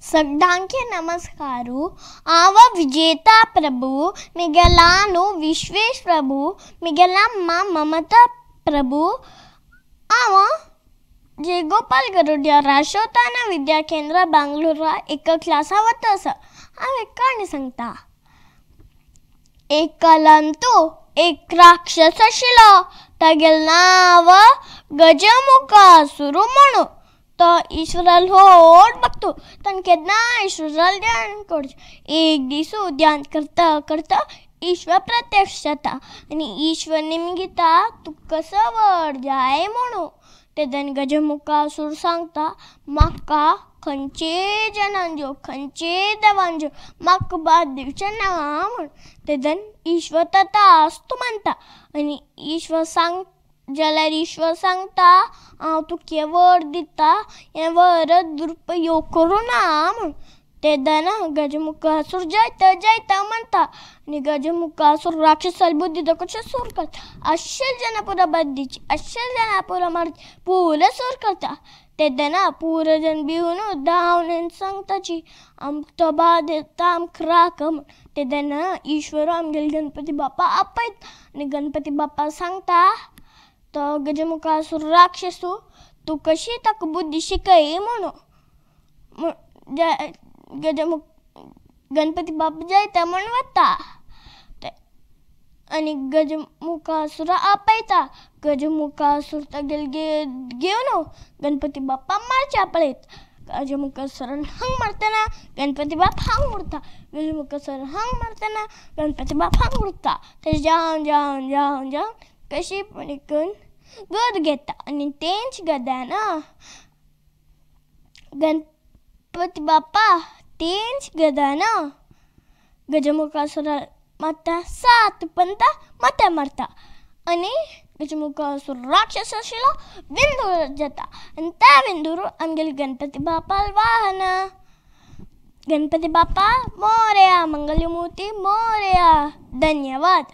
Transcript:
सगळ्यांक नमस्कारू. हांव विजेता प्रभू, मिगेलानो विश्वेश प्रभू, मिगेला मा ममता प्रभू. हांव जे गोपाल गरुड्या राष्ट्रोत्थान विद्या केंद्र बेंगलोरा एका क्लासा वता आसा. हांव एक काणी सांगता. एक कालांतू एक राक्षस आशिल्लो, तागेलें नांव गजमुखासुर म्हणून. तो ईश्वराल व्हड भक्तू. ताणें केन्ना ईश्वराल ध्यान करचें. एक दीस ध्यान करता करता ईश्वर प्रत्यक्ष जाता आनी ईश्वर निमगिता तुका कसो वर जाय म्हणून. तेन्ना गजमुखासूर सांगता, म्हाका खंयचे जनांच्यो खंयचे देवांच्यो म्हाका बाद दिवचें ना म्हूण. तेन्ना ईश्वर तथास्तु म्हणटा आनी ईश्वर सांग जाल्यार ईश्वर सांगता, हांव तुका वर दिता, हें वर दुरुपयोग करूं ना म्हूण. तेन्ना गजमुखासूर जयता जयता म्हणटा आनी गजमुखासूर राक्षसाली बुद्धी दाखोवचे सूर करता. अशें जाणां पुरो बाद दिवची, अशें जाणां पुरो मारची, पुरो सूर करता. तेन्ना पुरो जण भिवन धांवन सांगताची, आमकां तो बाद दिता, आमकां राख म्हूण. तेन्ना ईश्वर आमगेले गणपती बाप्पा आपयता आनी गणपती बाप्पा सांगता, तो गजमुखासूर राक्षसू तूं कशी ताका बुद्धी शिकय म्हणून. गजमुख गणपती बाप्पा जयता म्हूण वता आनी गजमुखासूरा आपयता. गजमुखासूर तागेले घेवन गणपती बाप्पा मारच्या पळयत. गजमुखासुरान हांग मारतना गणपती बाप्पा हांग उरता. गजमुखासुरान हांग मारतना गणपती बाप्पा हांग उरता. तशें जावन जावन जावन जावन कशी करून गद घेता आनी तेंच गद्यान गणपती बाप्पा तेंच गदान गजमुखासुरा मारता 7 पंता माथ्यार मारता आनी गजमुखासूर राक्षस आशिल्लो विंदूर जाता आनी त्या विंदूर आमगेले गणपती बाप्पा वाहन. गणपती बाप्पा मोरया, मंगलमूर्ती मोरया. धन्यवाद.